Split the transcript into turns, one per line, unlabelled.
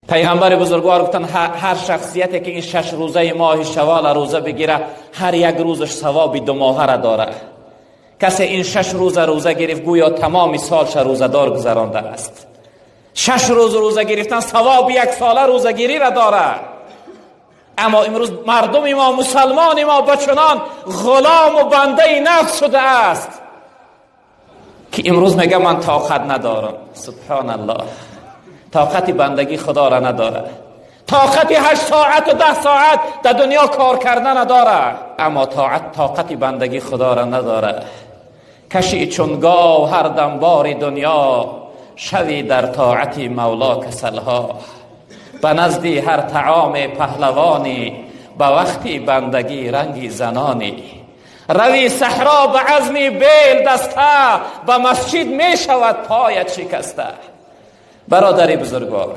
Пайғамбари бузургвор гуфтанд, ҳар шахсияте ки ин 6 рӯзаи моҳи шаввол рӯза бигира, ҳар як рӯзаш савоби 2 моҳара дорад. Касе ин 6 рӯза рӯза гирифт, гӯё тамоми солша рӯзадор гузарондааст. 6 рӯз рӯза гирифтан савоби 1 сола рӯзагириро дорад. Аммо имрӯз мардуми мо, мусалмони мо ба чунон ғулому бандаи нафс шудааст, ки имрӯз мега ман тоқат надорам. Субҳоналлоҳ, тоқати бандагӣ худоро надорад, тоқати 8 соату 10 соат дар дунё кор карда надорад, аммо тоқати бандагӣ худоро надорад. Каши чун гов ҳар дам бори дунё, шави дар тоати мавло касалҳо. Ба назди ҳар таоми паҳлавонӣ, ба вақти бандагӣ ранги занонӣ. Рави саҳро ба азми бел даста, ба масҷид мешавад поят шикаста. Бародари бузургвор.